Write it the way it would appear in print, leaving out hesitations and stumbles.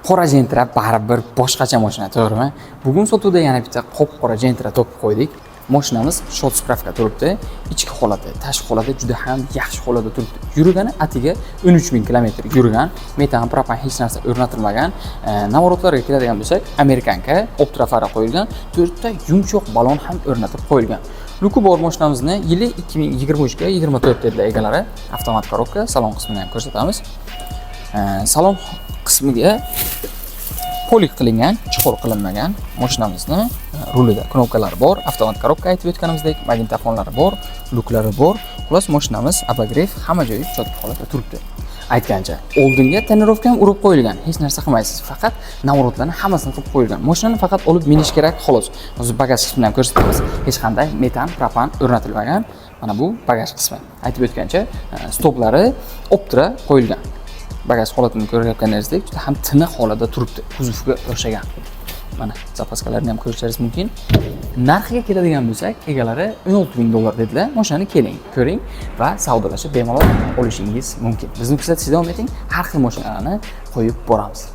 Qora Gentra baribir boshqacha mashina, to'g'rimi? Bugun sotuvda yana bitta qop qora Gentra topib qo'ydik. Mashinamiz счёт справка turibdi. Ichki holati, tashqi holati juda ham yaxshi holatda turibdi. Yurgani atiga 13 ming kilometr yurgan, metan, propan hech narsa o'rnatilmagan. Наворот larga keladigan bo'lsak, американка, Optra fara qo'yilgan, to'rtta yumshoq balon ham o'rnatib qo'yilgan. Люк i bor mashinamizni yili 2023 ga 24 dedilar egalari. Avtomat коробка, salon qismini ham ko'rsatamiz. Salon qismiga полик qilingan, чехол qilinmagan mashinamizni rulida knopkalari bor, avtomat коробка aytib o'tganimizdek, magnitofonlari bor, люк lari bor. Xullas, mashinamiz обогрев, hamma joyi чётко holatda turibdi. Aytgancha, oldinga тонировка ham urib qo'yilgan, hech narsa qilmaysiz, faqat наворот larni hammasini qilib qo'yilgan. Mashinani faqat olib minish kerak, xolos. Hozir bagaj qismini ham ko'rsatamiz. Hech qanday metan, propan o'rnatilmagan. Mana bu bagaj qismi. Aytib o'tgancha, stoplari Optra qo'yilgan. Bagaj holatini ko'rayotganingizdek, juda ham tiniq holatda turibdi, kuzovga o'xshagan. Mana запаска larni ham ko'rishingiz mumkin. Narxiga keladigan bo'lsak, egalari 16 ming dollar dedilar. Mashinani keling, ko'ring va savdolashib bemalol olishingiz mumkin. Bizni kuzatishda davom eting, har xil mashinalarni qo'yib boramiz.